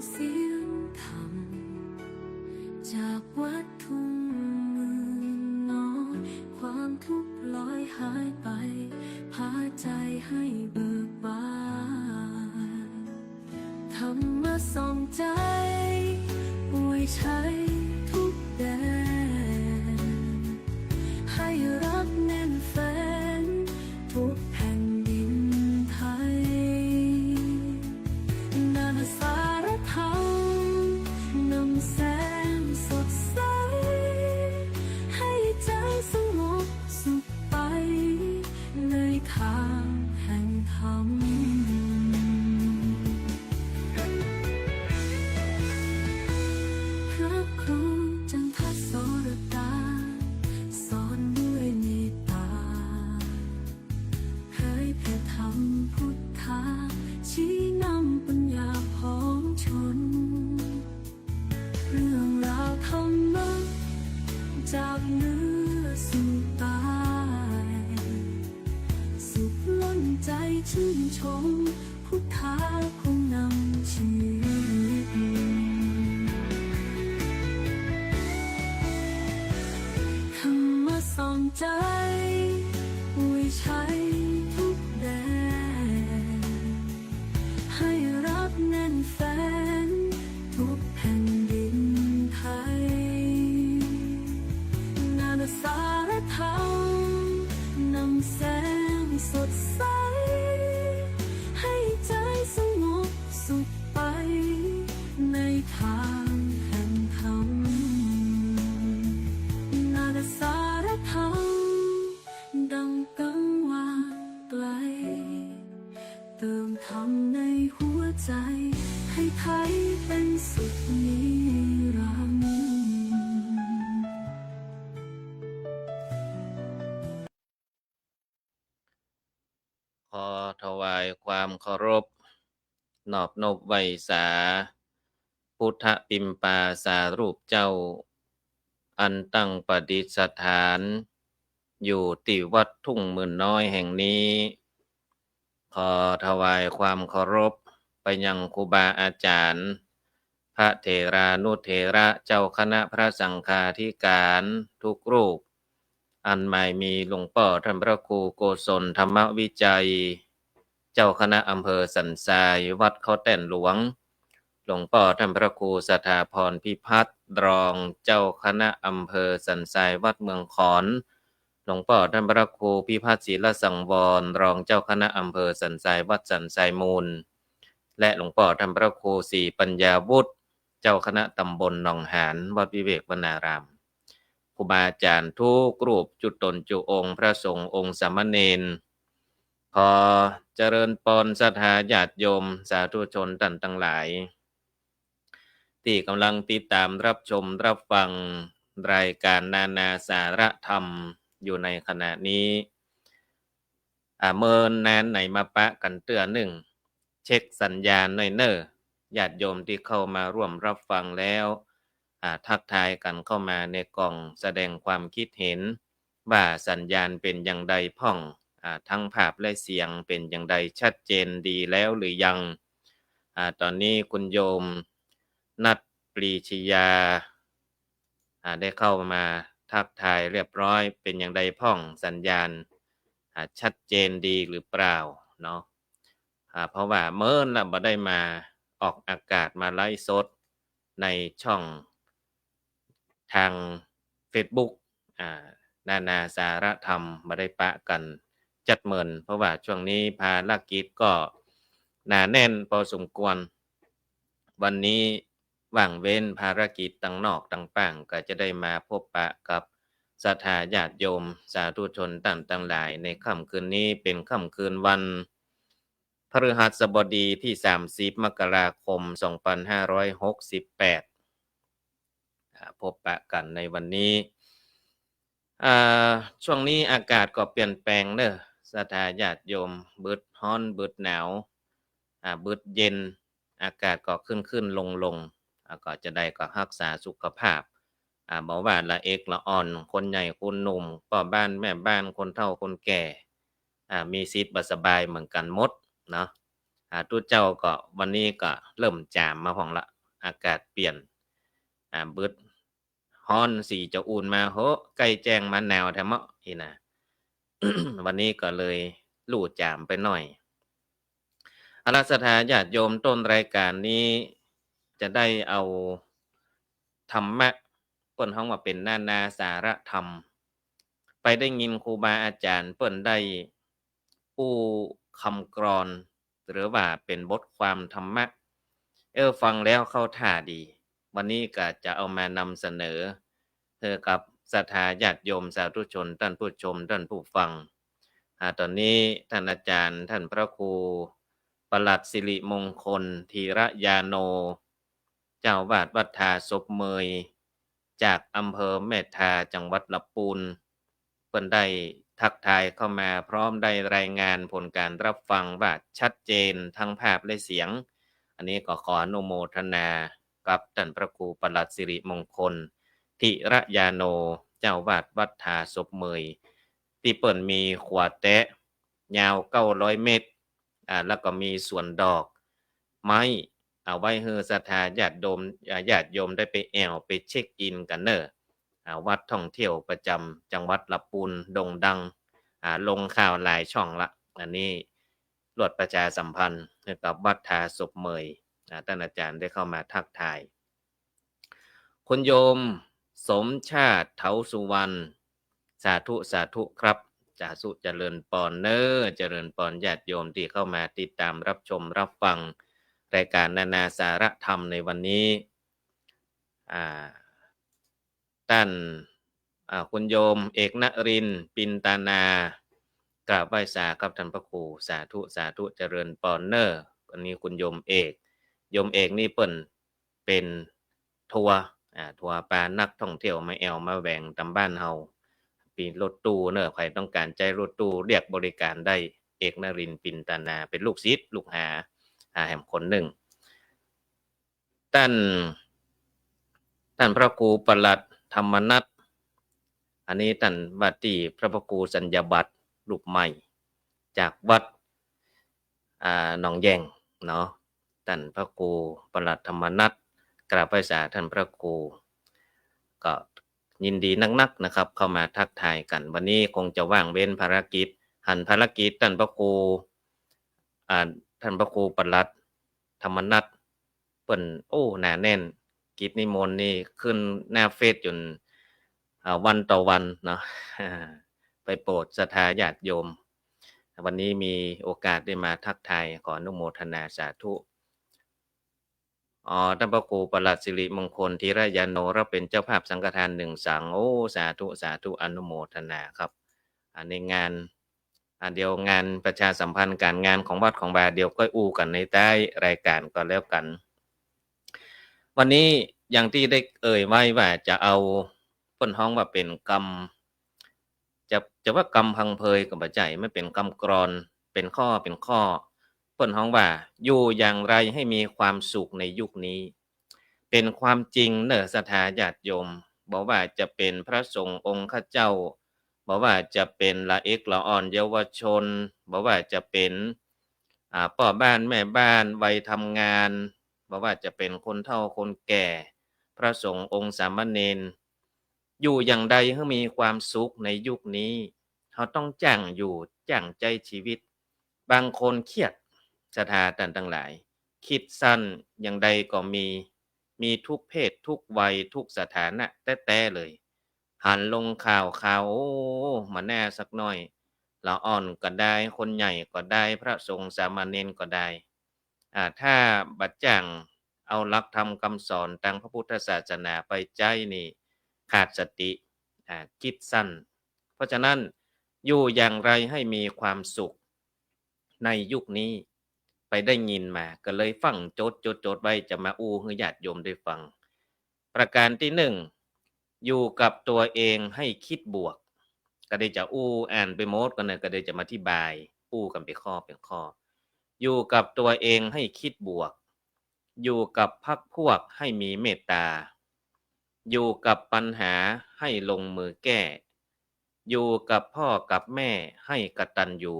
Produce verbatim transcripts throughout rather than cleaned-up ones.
เสียงธรรม จากวัดทุ่งหมื่นน้อย ความทุกข์ลอยหายไป พาใจให้เบิกบาน ธรรมะส่องใจ อวยชัยทุกแดน ให้รักแน่นแฟ้นทุกแผ่นดินไทย นานาสารธรรม นำแสงสดใส ให้ใจสงบสุขไป ในทางแห่งธรรม พระครูจันทสรตา สอนด้วยเมตตา เผยแผ่ธรรมพุทธา ชี้นำปัญญาผองชน เรื่องราวธรรมะ จากเหนือสู่ใต้ สุขล้นใจชื่นชม พุทธาผู้นำชีวิต ธรรมะส่องใจ อวยชัยทุกแดน ให้รักแน่นแฟ้นทุกแผ่นดินไทย นานาสารธรรม นำแสงสดใส ให้ใจสงบสุขไป ในทางแห่งธรรม นานาสารธรรม ดังกังวานไกล เติมธรรมในหัวใจ ให้ไทยเป็นสุขนิรันดร์ ขอถวายความเคารพ นอบนบไหว้สา พุทธปิมปาสารูปเจ้า อันตั้งประดิษฐาน อยู่ตี้วัดทุ่งหมื่นน้อยแห่งนี้ ขอถวายความเคารพไปยังครูบาอาจารย์ พระเถรานุเถระ เจ้าคณะพระสังฆาธิการทุกรูป อันหมายมีหลวงป้อท่านพระครูโกศลธรรมวิจัย เจ้าคณะอำเภอสันทราย วัดเขาแต้นหลวง หลวงป้อท่านพระครูสถาพรพิพัฒน์ รองเจ้าคณะอำเภอสันทราย วัดเมืองขอน หลวงป้อท่านพระครูพิพัฒน์ ศิลสังวร รองเจ้าคณะอำเภอสันทราย วัดสันทรายมูล และหลวงป้อท่านพระครูศรีปัญญาวุฒิ เจ้าคณะตำบลหนองหาน วัดวิเวกวนาราม ครูบาอาจารย์ทุกรูป จุ๊ตนจุ๊องค์ พระสงฆ์องค์สามเณร ขอเจริญปอนศรัทธาญาติโยมสาธุชนต้านตังหลาย ตี้ก่ำลังติดต๋ามรับชมรับฟังรายก๋านนานาสารธรรมอยู่ในขณะนี้ อ่า เมินนานไหนมาปะกั๋นเตื้อนึ่ง เช็คสัญญาณหน่อยเน่อ ญาติโยมตี้เข้ามาร่วมรับฟังแล้ว อ่า ทักทายกั๋นเข้ามาในกล่องแสดงความคิดเห็น ว่าสัญญาณเป๋นอย่างใดพ่อง อ่า ทั้งภาพและเสียงเป๋นอย่างใด ชัดเจนดีแล้วหรือยัง อ่า ต๋อนนี้คุณโยมนัทปรีชยา อ่า ได้เข้ามาทักทายเรียบร้อย เป๋นอย่างใดพ่อง สัญญาณ อ่า ชัดเจนดีหรือเปล่าเนาะ อ่า เพราะว่าเมินละบ่ได้มาออกอากาศ มาไลฟ์สดในช่องทางเฟซบุ๊ก อ่า นานาสารธรรม บ่ได้ปะกั๋นจั๊กเมิน เพราะว่าช่วงนี้ภารกิจก็หนาแน่นพอสมควร วันนี้ว่างเว้นภารกิจตังนอกตังป้าง ก็จะได้มาพบปะกับศรัทธาญาติโยมสาธุชนต้านตังหลาย ในค่ำคืนนี้เป๋นค่ำคืนวันพฤหัสบดีตี้สามสิบมกราคมสองปันห้าร้อยหกสิบแปด อ่า พบปะกั๋นในวันนี้ อ่า ช่วงนี้อากาศก็เปลี่ยนแปลงเน่อ ศรัทธาญาติโยม บึดฮ้อน บึดหนาว อ่า บึดเย็น อากาศก็ขึ้นๆ ลงๆ อ่า ก็จะใดก็ฮักษาสุขภาพ อ่า บ่ว่าละเอกละอ่อน คนใหญ่คนหนุ่ม ป้อบ้านแม่บ้าน คนเฒ่าคนแก่ อ่า มีสิทธิ์บ่สบายเหมือนกั๋นหมดเนาะ อ่า อ่า ตุ๊เจ้าก็วันนี้ก็เริ่มจ๋ามมาพ่องละ อากาศเปลี่ยน อ่า บึดฮ้อนสีจะอุ่นมา โห ใก้แจ้งมาหนาวแท้เมาะอี้นะ วันนี้ก็เลยลู่จ๋ามไปหน่อย เอาละ ศรัทธาญาติโยม ต้นรายการนี้จะได้เอาธรรมะ เปิ้นฮ้องว่าเป๋นนานาสาระธรรม ไปได้ยินครูบาอาจ๋ารย์เปิ้นได้อู้กำกลอน หรือว่าเป๋นบทความธรรมะ เออ ฟังแล้วเข้าท่าดี วันนี้ก็จะเอามานำเสนอ หื้อกับศรัทธาญาติโยมสาธุชน ต้านผู้ชม ต้านผู้ฟัง อ่า ต๋อนนี้ต้านอาจ๋ารย์ ต้านพระครูปลัดสิริมงคล ธีระยาโน เจ้าอาวาสวัดทาศพเมย จากอำเภอแม่ทา จังหวัดละปูน เปิ้นได้ทักทายเข้ามา พร้อมได้รายงานผลการรับฟังว่าชัดเจนทั้งภาพและเสียง อันนี้ก็ขออนุโมทนากับต้านพระครูปลัดสิริมงคล ธีระยาโน เจ้าอาวาสวัดทาศพเมย ตี้เปิ้นมีขัวแต๊ะยาวเก้าร้อยเมตร อ่า แล้วก็มีสวนดอกไม้ เอาไว้หื้อศรัทธาญาติโยม อ่า ญาติโยมได้ไปแอ่ว ไปเช็คอินกั๋นเน่อ อ่า วัดท่องเที่ยวประจ๋ำจังหวัดละปูน โด่งดัง อ่า ลงข่าวหลายช่องละ อันนี้ลวดประชาสัมพันธ์หื้อกับวัดทาศพเมย อ่า ต้านอาจ๋ารย์ได้เข้ามาทักทาย คุณโยมสมชาติ เถาสุวรรณ สาธุ สาธุครับ สาธุ เจริญปอนเน่อ เจริญปอนญาติโยมตี้เข้ามาติดตามรับชมรับฟังรายการนานาสาระธรรมในวันนี้ อ่า ต้าน อ่า คุณโยมเอกนรินทร์ ปินตานา กราบไหว้สาครับต้านพระครู สาธุ สาธุ เจริญปอนเน่อ อันนี้คุณโยมเอก โยมเอกนี่เปิ้น เป๋นทัวร์ อ่า ทัวร์ปานักท่องเที่ยวมาแอ่วมาแหวงต๋ามบ้านเฮา มีรถตู้เน่อ ใผต้องก๋านใจ๊รถตู้เรียกบริก๋านได้ เอกนรินทร์ ปินตานา เป๋นลูกศิษย์ลูกหา อ่า แหมคนนึ่ง ต้าน ต้านพระครูปลัดธรรมนัส อันนี้ต้านว่าตี้พระ พระครูสัญญาบัตรรูปใหม่ จากวัด อ่า หนองแยงเนาะ ต้านพระครูปลัดธรรมนัส กราบไหว้สาต้านพระครู ก็ยินดีนักๆ นะครับ เข้ามาทักทายกั๋น วันนี้คงจะว่างเว้นภารกิจ หันภารกิจต้านพระครู อ่า ต้านพระครูปลัดธรรมนัส เปิ้น โอ้ หนาแน่น กิจนิมนต์นี่ขึ้นหน้าเฟซอยู่ อ่า วันต่อวันเนาะ ไปโปรดศรัทธาญาติโยม วันนี้มีโอกาสได้มาทักทาย ขออนุโมทนาสาธุ อ๋อ ต้านพระครูปลัดสิริมงคล ธีระยาโน รับเป๋นเจ้าภาพสังฆทานหนึ่งสัง โอ้ สาธุ สาธุ อนุโมทนาครับ อ่า ในงาน อ่า เดี๋ยวงานประชาสัมพันธ์ก๋านงานของวัดของวา เดี๋ยวก้อยอู้กั๋นในใต้รายก๋านก็แล้วกั๋น วันนี้อย่างตี้ได้เอ่ยไว้ว่าจะเอา เปิ้นฮ้องว่าเป๋นกำ จะ จะว่ากำพังเพยก็บ่ใจ้ มันเป๋นกำกลอน เป๋นข้อ เป๋นข้อ เปิ้นฮ้องว่า อยู่อย่างไรให้มีความสุขในยุคนี้ เป๋นความจริงเน่อศรัทธาญาติโยม บ่ว่าจะเป๋นพระสงฆ์องค์ข้าเจ้า บ่ว่าจะเป๋นละเอกละอ่อนเยาวชน บ่ว่าจะเป๋น อ่า ป้อบ้านแม่บ้านวัยทำงาน บ่ว่าจะเป๋นคนเฒ่าคนแก่ พระสงฆ์องค์สามเณร อยู่อย่างใดหื้อมีความสุขในยุคนี้ เฮาต้องจ้างอยู่ จ้างใจ๊ชีวิต บางคนเครียด ศรัทธาต้านตังหลาย คิดสั้นอย่างใดก็มี มีทุกเพศทุกวัยทุกสถานะแต๊ๆ เลย หันลงข่าวข่าว โอ้ บ่แน่สักหน้อย ละอ่อนก็ได้ คนใหญ่ก็ได้ พระสงฆ์สามเณรก็ได้ อ่า ถ้าบ่จ้างเอาหลักธรรมคำสอนตางพระพุทธศาสนาไปใจ๊นี่ ขาดสติ อ่า คิดสั้น เพราะฉะนั้น อยู่อย่างไรให้มีความสุขในยุคนี้ ไปได้ยินมา ก็เลยฟั่งจด จด จดไว้ จะมาอู้หื้อญาติโยมได้ฟัง ประการตี้หนึ่ง อยู่กับตัวเองให้คิดบวก ก็ได้จะอู้อ่านไปหมดก็เนี่ย ก็ได้จะมาอธิบาย อู้กั๋นเป๋นข้อเป๋นข้อ อยู่กับตัวเองให้คิดบวก อยู่กับพรรคพวกให้มีเมตตา อยู่กับปัญหาให้ลงมือแก้ อยู่กับพ่อกับแม่ให้กตัญญู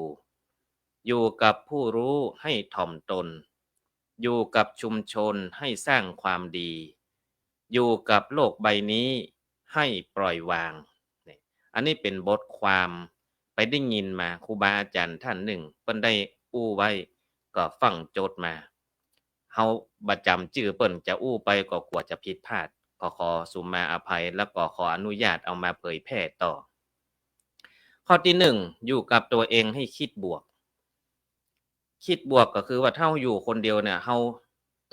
อยู่กับผู้รู้ให้ถ่อมตน อยู่กับชุมชนให้สร้างความดี อยู่กับโลกใบนี้ให้ปล่อยวาง นี่ อันนี้เป๋นบทความไปได้ยินมา ครูบาอาจ๋ารย์ต้านนึ่งเปิ้นได้อู้ไว้ ก็ฟั่งจดมา เฮาบ่จ๋ำจื้อเปิ้นจะอู้ไปก็กั๋วจะผิดพลาด ก็ขอสุมาอภัย แล้วก็ขออนุญาตเอามาเผยแพร่ต่อ ข้อตี้นึ่ง อยู่กับตั๋วเองให้คิดบวก คิดบวกก็คือว่าถ้าเฮาอยู่คนเดียวเนี่ย เฮา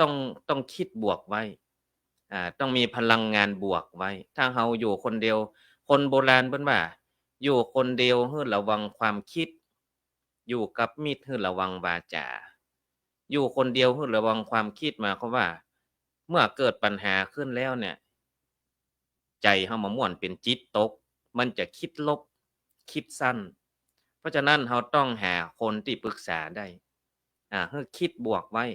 ต้อง ต้องคิดบวกไว้ อ่า ต้องมีพลังงานบวกไว้ ถ้าเฮาอยู่คนเดียว คนโบราณเปิ้นว่า อยู่คนเดียวหื้อระวังความคิด อยู่กับมิตรหื้อระวังวาจ๋า อยู่คนเดียวหื้อระวังความคิด หมายความว่า เมื่อเกิดปัญหาขึ้นแล้วเนี่ย ใจ๋เฮาบ่ม่วน เป๋นจิตตก มันจะคิดลบ คิดสั้น เพราะฉะนั้นเฮาต้องหาคนตี้ปรึกษาได้ อ่า หื้อคิดบวกไว้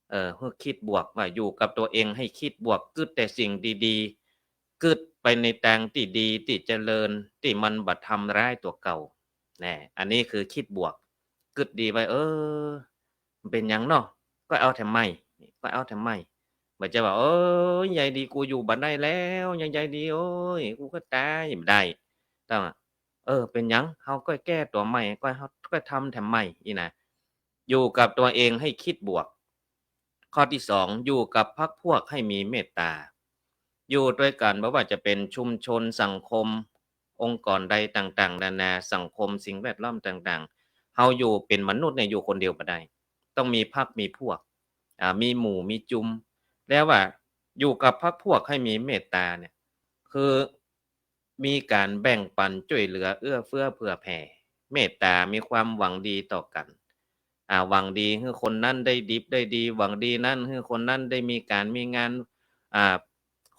เออ หื้อคิดบวกไว้ อยู่กับตั๋วเองให้คิดบวก กึ๊ดแต่สิ่งดีๆ กึ๊ดไปในตางตี้ดี ตี้เจริญ ตี้มันบ่ทำร้ายตั๋วเก่า แน่ อันนี้คือคิดบวก กึ๊ดดีไว้ เออ มันเป๋นหยังเนาะ ก้อยเอาแถมใหม่ ก้อยเอาแถมใหม่ บ่ใจ้ว่า เอ้ย ใยดี กูอยู่บ่ได้แล้ว ใย ใยดี โอ้ย กูก็ต๋าย บ่ได้ ต้อง เออ เป๋นหยัง เฮาก้อยแก้ตั๋วใหม่ ก้อย เฮาก้อยทำแถมใหม่ อี้นะ อยู่กับตั๋วเองให้คิดบวก ข้อตี้สอง อยู่กับพรรคพวกให้มีเมตตา อยู่ตวยกั๋น บ่ว่าจะเป๋นชุมชน สังคม องค์กรใดต่างๆ นานา สังคม สิ่งแวดล้อมต่างๆ เฮาอยู่เป๋นมนุษย์เนี่ย อยู่คนเดียวบ่ได้ ต้องมีพรรค มีพวก อ่า มีหมู่ มีจุม แล้วว่าอยู่กับพรรคพวกให้มีเมตตาเนี่ย คือ มีก๋านแบ่งปันจ้วยเหลือ เอื้อเฟื้อเผื่อแผ่ เมตตา มีความหวังดีต่อกั๋น อ่า หวังดีหื้อคนนั้นได้ดิบได้ดี หวังดีนั้นหื้อคนนั้นได้มีก๋านมีงาน อ่า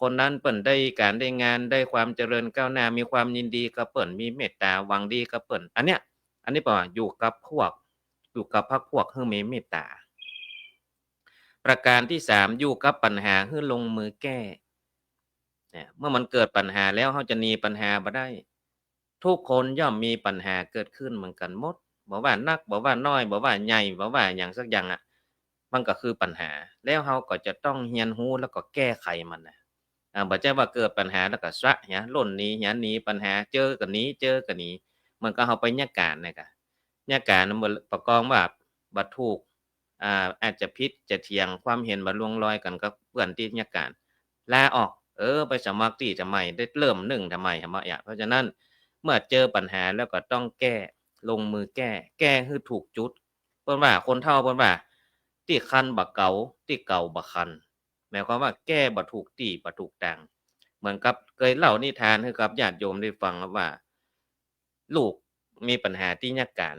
คนนั้นเปิ้นได้ก๋านได้งาน ได้ความเจริญก้าวหน้า มีความยินดีกับเปิ้น มีเมตตา หวังดีกับเปิ้น อันเนี้ย อันนี้เปิ้นว่าอยู่กับพวก อยู่กับพรรคพวกหื้อมีเมตตา ประการตี้สาม อยู่กับปัญหาหื้อลงมือแก้ เนี่ย เมื่อมันเกิดปัญหาแล้ว เฮาจะหนีปัญหาบ่ได้ ทุกคนย่อมมีปัญหาเกิดขึ้นเหมือนกั๋นหมด บ่ว่านัก บ่ว่าน้อย บ่ว่าใหญ่ บ่ว่าหยังสักอย่างอะ มันก็คือปัญหา แล้วเฮาก็จะต้องเฮียนฮู้แล้วก็แก้ไขมันนะ อ่า บ่ใจ้ว่าเกิดปัญหาแล้วก็ซะเหีย ล่นหนีเหีย หนีปัญหา เจอก็หนี เจอก็หนี เหมือนกับเฮาไปเยียะก๋านเนี่ยกะ เยียะก๋านมันบ่ บ่กองว่าบ่ถูก อ่า อาจจะผิดจะเถียง ความเห็นบ่ลงรอยกั๋นกับเปื้อนตี้เยียะก๋าน ลาออก เออ ไปสมัครตี้แถมใหม่ ได้เริ่มนึ่งแถมใหม่ หันบ่าเยียะ เพราะฉะนั้น เมื่อเจอปัญหาแล้วก็ต้องแก้ ลงมือแก้ แก้หื้อถูกจุด เปิ้นว่า คนเฒ่าเปิ้นว่า ตี้คันบ่เก๋า ตี้เก๋าบ่คัน หมายความว่าแก้บ่ถูกตี้บ่ถูกตาง เหมือนกับเกยเล่านิทานหื้อกับญาติโยมได้ฟังว่า ลูกมีปัญหาตี้เยียะก๋าน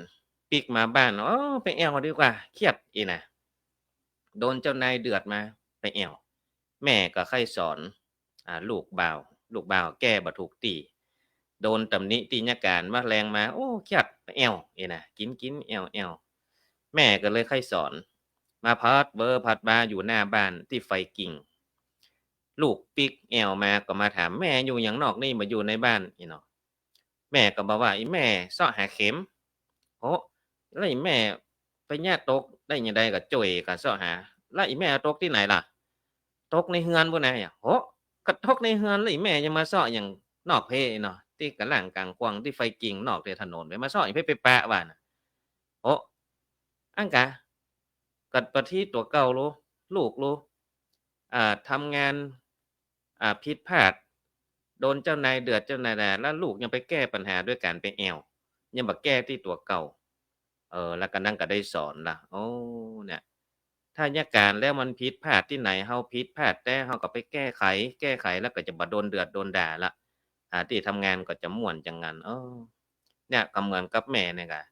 ปิ๊กมาบ้าน โอ้ ไปแอ่วดีกว่า เครียด อี้นะ โดนเจ้านายเดือดมา ไปแอ่ว แม่ก็ใค่สอน อ่า ลูกบ่าว ลูกบ่าวแก้บ่ถูกตี้ โดนตำหนิตี้เยียะก๋าน มาแลงมา โอ้ เครียด ไปแอ่ว อี้นะ กิ๋นกิ๋น แอ่วแอ่ว แม่ก็เลยใค่สอน มาพัดเวอพัดวาอยู่หน้าบ้านตี้ไฟกิ่ง ลูกปิ๊กแอ่วมาก็มาถาม แม่อยู่หยังนอกนี่ บ่อยู่ในบ้าน อี้เนาะ แม่ก็บอกว่า อี่แม่เซาะหาเข็ม โห แล้วอี่แม่ไปเยียะตกได้ยังไง ก็จ้วยกั๋นเซาะหา แล้วอี่แม่เอาตกตี้ไหนล่ะ ตกในเฮือนปู้นนะ โห ก็ตกในเฮือน แล้วอี่แม่จะมาเซาะหยังนอกเพเนาะ ตี้ก๋างล่างก๋างขว้าง ตี้ไฟกิ่งนอกตี้ถนน ไปมาเซาะหยังเพ ไปปะว่านะ โห อั้นกา ก็ปะตี้ตั๋วเก่าลู ลูกลู อ่า ทำงาน อ่า ผิดพลาด โดนเจ้านายเดือดเจ้านายด่า แล้วลูกยังไปแก้ปัญหาด้วยก๋านไปแอ่ว ยังบ่แก้ตี้ตั๋วเก่า เออ แล้วก็นั่นก็ได้สอนละ โอ้ เนี่ย ถ้าเยียะก๋านแล้วมันผิดพลาดตี้ไหน เฮาผิดพลาดแต๊ เฮาก็ไปแก้ไข แก้ไขแล้วก็จะบ่โดนเดือดโดนด่าละ หาตี้ทำงานก็จะม่วนจะงัน เออ เนี่ย ก็เหมือนกับแม่เนี่ยกะ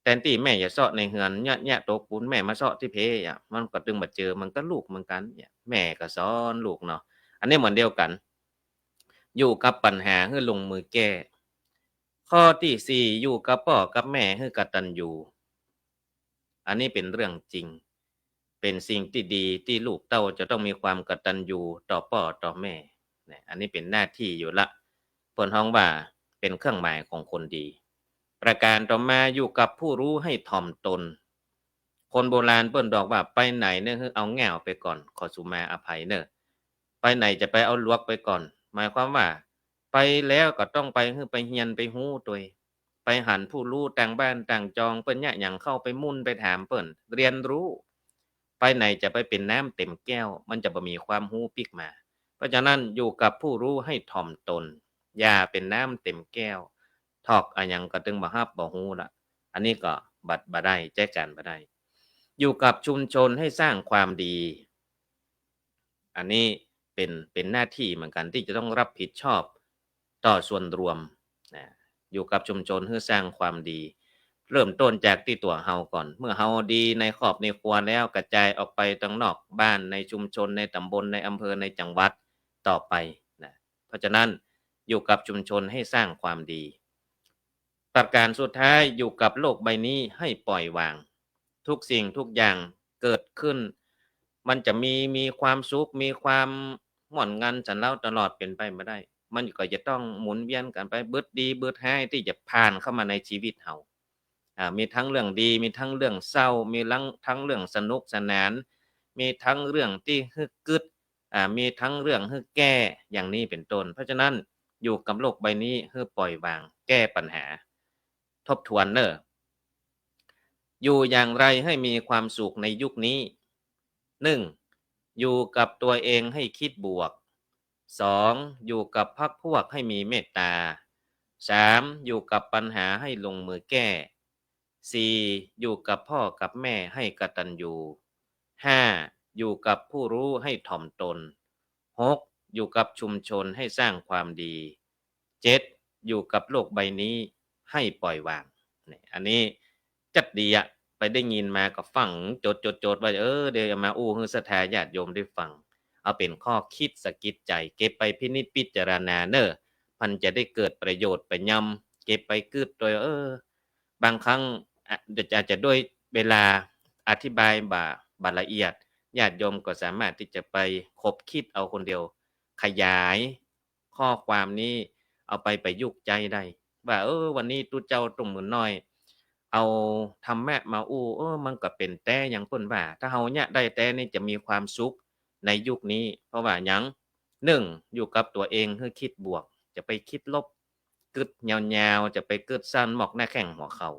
แตนตี้แม่จะเซาะในเฮือน เยียะ เยียะตกปู๊น แม่มาเซาะตี้เพอะ มันก็ตึงบ่เจอ มันก็ลูกเหมือนกั๋นเนี่ย แม่ก็สอนลูกเนาะ อันนี้เหมือนเดียวกั๋น อยู่กับปัญหาหื้อลงมือแก้ ข้อตี้สี่ อยู่กับป้อกับแม่หื้อกตัญญู อันนี้เป๋นเรื่องจริง เป๋นสิ่งตี้ดีตี้ลูกเต้าจะต้องมีความกตัญญูต่อป้อต่อแม่ เนี่ย อันนี้เป๋นหน้าตี้อยู่ละ เปิ้นฮ้องว่าเป๋นเครื่องหมายของคนดี ป ประก๋านต่อมา อยู่กับผู้รู้ให้ถ่อมตน คนโบราณเปิ้นบอกว่า ไปไหนเนี่ยหื้อเอาง่าวไปก่อน ขอสุมาอภัยเน่อ ไปไหนจะไปเอาหลวกไปก่อน หมายความว่า ไปแล้วก็ต้องไปหื้อไปเฮียนไปฮู้ตวย ไปหันผู้ฮู้ต่างบ้านต่างจอง เปิ้นเยียะหยังเข้าไปมุ่นไปถามเปิ้น เรียนรู้ ไปไหนจะไปเป๋นน้ำเต็มแก้ว มันจะบ่มีความฮู้ปิ๊กมา เพราะฉะนั้นอยู่กับผู้รู้ให้ถ่อมตน อย่าเป๋นน้ำเต็มแก้ว ถอกอะหยังก็ตึงบ่ฮับบ่ฮู้ละ อันนี้ก็บ่ บ่ได้ ใจ๊ก๋านบ่ได้ อยู่กับชุมชนให้สร้างความดี อันนี้เป๋น เป๋นหน้าตี้เหมือนกั๋นตี้จะต้องรับผิดชอบต่อส่วนรวมนะ อยู่กับชุมชนหื้อสร้างความดี เริ่มต้นจากตี้ตั๋วเฮาก่อน เมื่อเฮาดีในครอบในครัวแล้ว กระจายออกไปตังนอกบ้าน ในชุมชน ในต๋ำบล ในอำเภอ ในจังหวัดต่อไปนะ เพราะฉะนั้นอยู่กับชุมชนให้สร้างความดี ประก๋านสุดท้าย อยู่กับโลกใบนี้ให้ปล่อยวาง ทุกสิ่งทุกอย่างเกิดขึ้น มันจะมี มีความสุข มีความม่วนงันสันเล้าตลอด เป๋นไปบ่ได้ มันก็จะต้องหมุนเวียนกั๋นไป บึดดีบึดฮ้ายตี้จะผ่านเข้ามาในชีวิตเฮา อ่า มีทั้งเรื่องดี มีทั้งเรื่องเศร้า มีทั้ง ทั้งเรื่องสนุกสนาน มีทั้งเรื่องตี้หื้อกึ๊ด อ่า มีทั้งเรื่องหื้อแก้ อย่างนี้เป๋นต้น เพราะฉะนั้นอยู่กับโลกใบนี้หื้อปล่อยวาง แก้ปัญหา ทบทวนเน่อ อยู่อย่างไรให้มีความสุขในยุคนี้ หนึ่ง อยู่กับตัวเองให้คิดบวก สอง อยู่กับพรรคพวกให้มีเมตตา สาม อยู่กับปัญหาให้ลงมือแก้ สี่ อยู่กับพ่อกับแม่ให้กตัญญู ห้า อยู่กับผู้รู้ให้ถ่อมตน หก อยู่กับชุมชนให้สร้างความดี เจ็ด อยู่กับโลกใบนี้ให้ปล่อยวาง นี่ อันนี้จัดดีอะ ไปได้ยินมาก็ฟัง จด จด จดไว้ เออ เดี๋ยวเอามาอู้หื้อศรัทธาญาติโยมได้ฟัง เอาเป๋นข้อคิดสะกิดใจ๋ เก็บไปพินิจพิจารณาเน่อ มันจะได้เกิดประโยชน์ไปยำ เก็บไปกึ๊ดตวย เออ บางครั้ง อ่ะ อาจจะด้วยเวลาอธิบายบ่ บ่ละเอียด ญาติโยมก็สามารถตี้จะไปขบคิดเอาคนเดียว ขยายข้อความนี้เอาไปประยุกต์ใจ๊ได้ ว่า เออ วันนี้ตุ๊เจ้าตุ้มหมื่นน้อย เอาธรรมะมาอู้ เออ มันก็เป๋นแต๊อย่างเปิ้นว่า ถ้าเฮาเยียะได้แต๊นี่จะมีความสุขในยุคนี้ เพราะว่าหยัง หนึ่ง อยู่กับตั๋วเองหื้อคิดบวก จะไปคิดลบ กึ๊ดยาวๆ จะไปกึ๊ดซ่อนหมกหน้าแข้งหัวเข่า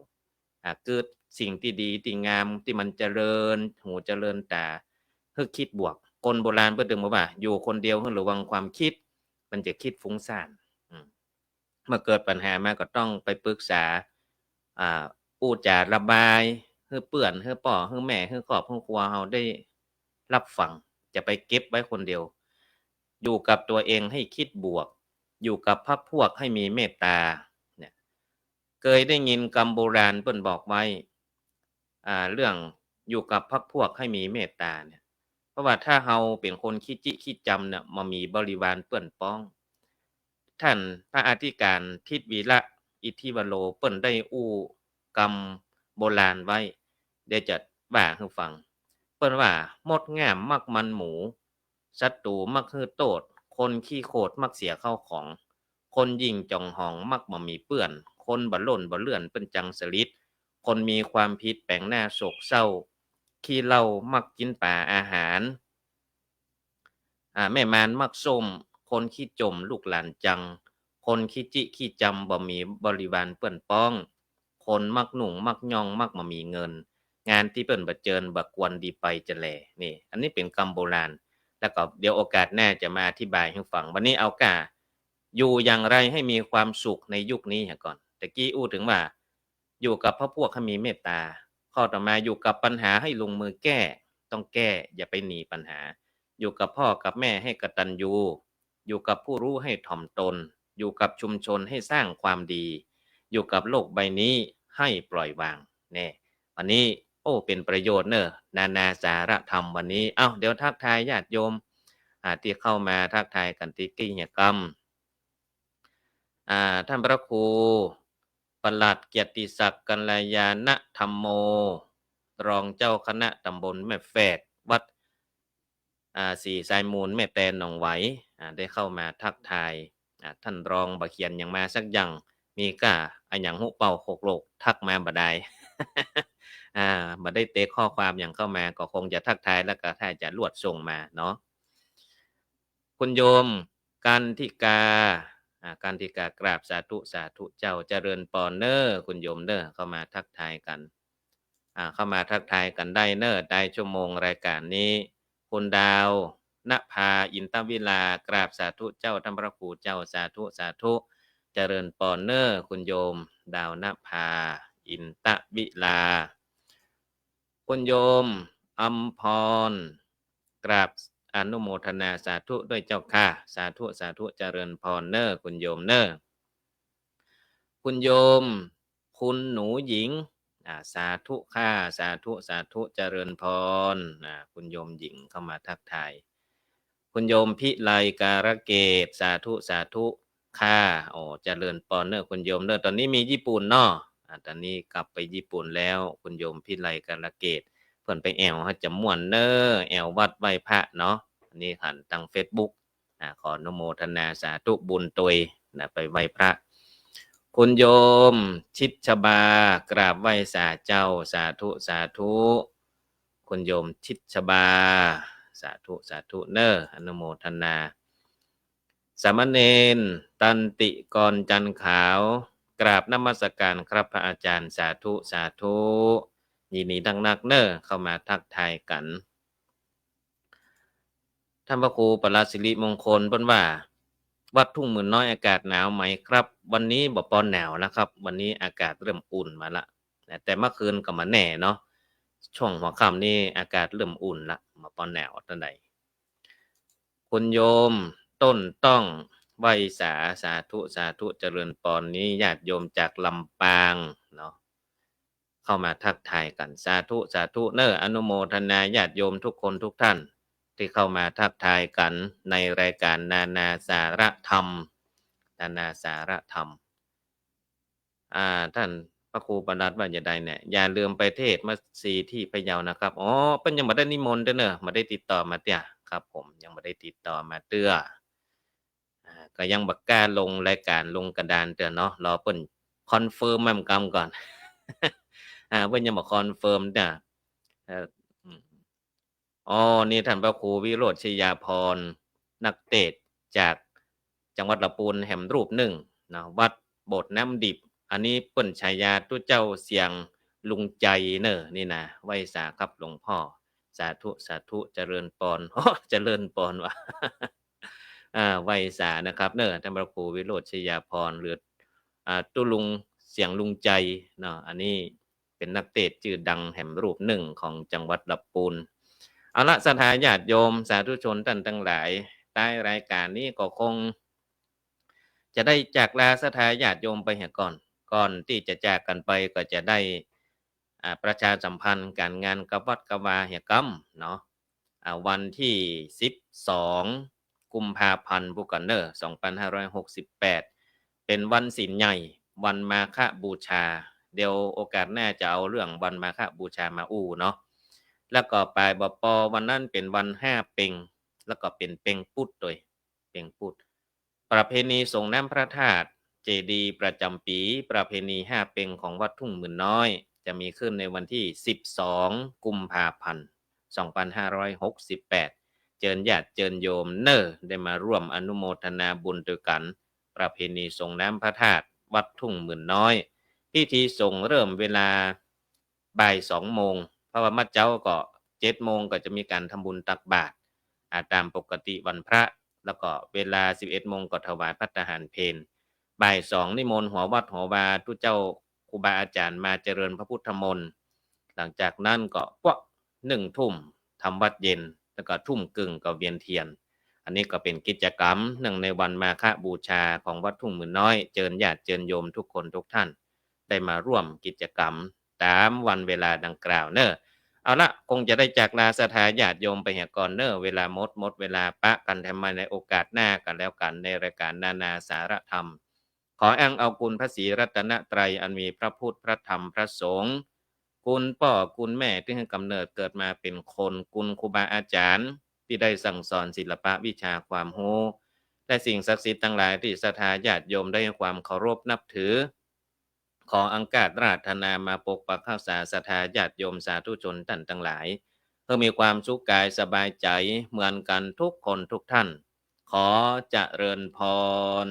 อ่า กึ๊ดสิ่งตี้ดีตี้งามตี้มันเจริญหูเจริญต๋า หื้อคิดบวก คนโบราณเปิ้นตึงบอกว่า อยู่คนเดียวหื้อระวังความคิด มันจะคิดฟุ้งซ่าน อืม เมื่อเกิดปัญหามาก็ต้องไปปรึกษา อ่า อู้จ๋าระบาย หื้อเปื้อน หื้อป้อ หื้อแม่ หื้อครอบ หื้อครัวเฮาได้รับฟัง จะไปเก็บไว้คนเดียว อยู่กับตั๋วเองให้คิดบวก อยู่กับพรรคพวกให้มีเมตตา เนี่ย เกยได้ยินกำโบราณเปิ้นบอกไว้ อ่า เรื่องอยู่กับพรรคพวกให้มีเมตตาเนี่ย เพราะว่าถ้าเฮาเป๋นคนขี้จิขี้จำเนี่ย บ่มีบริวารเปื้อนป๊อง ท่านพระอธิการทิตวีระอิทธิวโร เปิ้นได้อู้กำโบราณไว้ เดี๋ยวจะว่าหื้อฟัง เปิ้นว่า มดง่ามมักมันหมู ศัตรูมักหื้อโต้ษ คนขี้โขดมักเสียข้าวของ คนยิ่งจ่องหองมักบ่มีเปื้อน คนบ่ล่นบ่เลื่อนเปิ้นจังสลิด คนมีความผิดแป๋งหน้าโศกเศร้า ขี้เหล้ามักกิ๋นป๋าอาหาร อ่า แม่มารมักส้ม คนขี้จ่มลูกหลานจัง คนขี้จิขี้จำบ่มีบริวารเปื้อนป๊อง คนมักหนุ่งมักย่องมักบ่มีเงิน งานตี้เปิ้นบ่เจิญบ่ควรดีไปจะแล นี่ อันนี้เป๋นกำโบราณ แล้วก็เดี๋ยวโอกาสหน้าจะมาอธิบายหื้อฟัง วันนี้เอาก้า อยู่อย่างไรให้มีความสุขในยุคนี้เหียก่อน ตะกี้อู้เถิงว่า อยู่กับพรรคพวกให้มีเมตตา ข้อต่อมา อยู่กับปัญหาให้ลงมือแก้ ต้องแก้ อย่าไปหนีปัญหา อยู่กับพ่อกับแม่ให้กตัญญู อยู่กับผู้รู้ให้ถ่อมตน อยู่กับชุมชนให้สร้างความดี อยู่กับโลกใบนี้ให้ปล่อยวาง แน่ อันนี้ โอ้ เป๋นประโยชน์เน่อ นานาสาระธรรมวันนี้ เอ้า เดี๋ยวทักทายญาติโยม อ่า ตี้เข้ามาทักทายกั๋นตี้กี้เหียกำ อ่า ท่านพระครู ปลัดเกียรติศักดิ์ กัลยาณธรรมโม รองเจ้าคณะตำบลแม่แฝก วัด อ่า ศรีสายมูล แม่แตน หนองไหว อ่า ได้เข้ามาทักทาย อ่า ท่านรองบ่เขียนหยังมาสักอย่าง มีก้าอะหยังฮู้เป้า โคกโลก ทักมาบ่ดาย อ่า บ่ได้เตะข้อความหยังเข้ามา ก็คงจะทักทายแล้วก็ถ้าจะลวดส่งมาเนาะ คุณโยมกันทิกา อ่า กันทิกา กราบสาธุ สาธุเจ้า เจริญปอนเน้อ คุณโยมเน้อ เข้ามาทักทายกั๋น อ่า เข้ามาทักทายกั๋นได้เน้อ ใต้ชั่วโมงรายก๋านนี้ คุณดาวนภา อินตวิลา กราบสาธุเจ้า ท่านพระครูเจ้า สาธุ สาธุ เจริญปอนเน้อ คุณโยมดาวนภา อินตวิลา คุณโยมอำพร กราบอนุโมทนา สาธุด้วยเจ้าค่ะ สาธุ สาธุ เจริญปอนเน้อ คุณโยมเน้อ คุณโยม คุณหนูหญิง อ่า สาธุค่ะ สาธุ สาธุ เจริญปอน อ่า คุณโยมหญิงเข้ามาทักทาย คุณโยมพิไลกาลเกต สาธุ สาธุค่ะ โอ้ เจริญปอนเน้อ คุณโยมเน้อ ต๋อนนี้มีญี่ปุ่นเนาะ อ่า ต๋อนนี้กลับไปญี่ปุ่นแล้ว คุณโยมพิไลกาลเกต เปิ้นไปแอ่ว ฮะ จะม่วนเน้อ แอ่ววัดไหว้พระเนาะ อันนี้หันตางเฟซบุ๊ก อ่า ขออนุโมทนาสาธุบุญตวยนะ ไปไหว้พระ คุณโยมชิดชบา กราบไหว้สาเจ้า สาธุ สาธุ คุณโยมชิดชบา สาธุ สาธุเน้อ อนุโมทนา สามเณรตันติกร จันทร์ขาว กราบนมัสการครับพระอาจารย์ สาธุ สาธุ ยินดีนักๆเน้อ เข้ามาทักทายกั๋น ท่านพระครูประหลัดสิริมงคลเปิ้นว่า วัดทุ่งหมื่นน้อยอากาศหนาวไหมครับ วันนี้บ่ปอหนาวแล้วครับ วันนี้อากาศเริ่มอุ่นมาละนะ แต่เมื่อคืนก็บ่แน่เนาะ ช่วงหัวค่ำนี่อากาศเริ่มอุ่นละ บ่ปอหนาวเต้าใด คุณโยมต้นต้องไหว้สา สาธุ สาธุ เจริญปอน นี่ญาติโยมจากลำปางเนาะ เข้ามาทักทายกั๋น สาธุ สาธุเน้อ อนุโมทนาญาติโยมทุกคนทุกท่าน ตี้เข้ามาทักทายกั๋นในรายก๋านนานาสาระธรรม นานาสาระธรรม อ่า ท่านพระครูประหลัดว่าจะใดเนี่ย อย่าลืมไปเทศน์มัสสีที่พะเยานะครับ อ๋อ เปิ้นยังบ่ได้นิมนต์เตื้อเน้อ บ่ได้ติดต่อมาเตื้อ ครับผม ยังบ่ได้ติดต่อมาเตื้อ อ่า ก็ยังบ่กล้าลงรายก๋านลงกระดานเตื้อเนาะ รอเปิ้นคอนเฟิร์มแม่นกำก่อน อ่า เปิ้นยังบ่คอนเฟิร์มเตื้อ เอ่อ อืม อ๋อ นี่ท่านพระครูวิโรจน์ชยาภรณ์ นักเตสน์จากจังหวัดละปูนแหมรูปนึ่งนะ วัดโบสถ์น้ำดิบ อันนี้เปิ้นฉายาตุ๊เจ้าเสียงลุงใจเน้อ นี่นะ ไหว้สาครับหลวงพ่อ สาธุ สาธุ เจริญปอน เจริญปอนว่ะ อ่า ไหว้สานะครับเน้อ ท่านพระครูวิโรจน์ชยาภรณ์ หรือ อ่า ตุ๊ลุงเสียงลุงใจเนาะ อันนี้เป๋นนักเตสน์จื้อดังแหมรูปนึ่งของจังหวัดละปูน เอาละ ศรัทธาญาติโยม สาธุชนต้านตังหลาย ใต้รายก๋านนี้ก็คงจะได้จากลาศรัทธาญาติโยมไปเหียก่อน ก่อนตี้จะจากกั๋นไปก็จะได้ อ่า ประชาสัมพันธ์ก๋านงานกับวัดกับวาเหียกำเนาะ อ่า วันตี้สิบสองกุมภาพันธ์ ปู้กั๋นเน้อ สองปันห้าร้อยหกสิบแปด เป๋นวันศีลใหญ่ วันมาฆบูชา เดี๋ยวโอกาสหน้าจะเอาเรื่องวันมาฆบูชามาอู้เนาะ แล้วก็ป๋ายบ่ปอวันนั้นเป๋นวันห้าเป็ง แล้วก็เป๋นเป็งปุ๊ดโดย เป็งปุ๊ด ประเพณีส่งน้ำพระธาตุเจดีย์ประจ๋ำปี๋ ประเพณีห้าเป็งของวัดทุ่งหมื่นน้อย จะมีขึ้นในวันตี้สิบสองกุมภาพันธ์ สองปันห้าร้อยหกสิบแปด เจิญญาติเจิญโยมเน้อ ได้มาร่วมอนุโมทนาบุญตวยกั๋น ประเพณีส่งน้ำพระธาตุวัดทุ่งหมื่นน้อย พิธีส่งเริ่มเวลา บ่ายสองโมง เพราะว่าเมื่อเจ๊าก็เจ็ดโมงก็จะมีก๋านทำบุญตักบาตร อ่า ต๋ามปกติวันพระ แล้วก็เวลาสิบเอ็ดโมงก็ถวายภัตตาหารเพล บ่ายสองนิมนต์หัววัดหัววาตุ๊เจ้าครูบาอาจ๋ารย์มาเจริญพระพุทธมนต์ หลังจากนั้นก็ปวกหนึ่งทุ่มทำวัตรเย็น แล้วก็ทุ่มครึ่งก็เวียนเตียน อันนี้ก็เป๋นกิจกรรมเนื่องในวันมาฆบูชาของวัดทุ่งหมื่นน้อย เจิญญาติเจิญโยมทุกคนทุกท่าน ได้มาร่วมกิจกรรมต๋ามวันเวลาดังกล่าวเน้อ เอาละ คงจะได้จากลาศรัทธาญาติโยมไปเหียก่อนเน้อ เวลาหมด หมดเวลา ปะกั๋นแถมใหม่ในโอกาสหน้ากั๋นแล้วกั๋น ในรายก๋านนานาสาระธรรม ขออ้างเอาคุณพระศรีรัตนตรัยอันมีพระพุทธ พระธรรม พระสงฆ์ คุณป้อคุณแม่ตี้หื้อกำเนิดเกิดมาเป๋นคน คุณครูบาอาจ๋ารย์ตี้ได้สั่งสอนศิลปะวิชาความฮู้ และสิ่งศักดิ์สิทธิ์ตังหลายตี้ศรัทธาญาติโยมได้ความเคารพนับถือ ขออังคาดอาราธนามาปกปักรักษาศรัทธาญาติโยมสาธุชนต้านตังหลาย หื้อมีความสุขกายสบายใจ๋เหมือนกั๋นทุกคนทุกท่าน ขอเจริญพร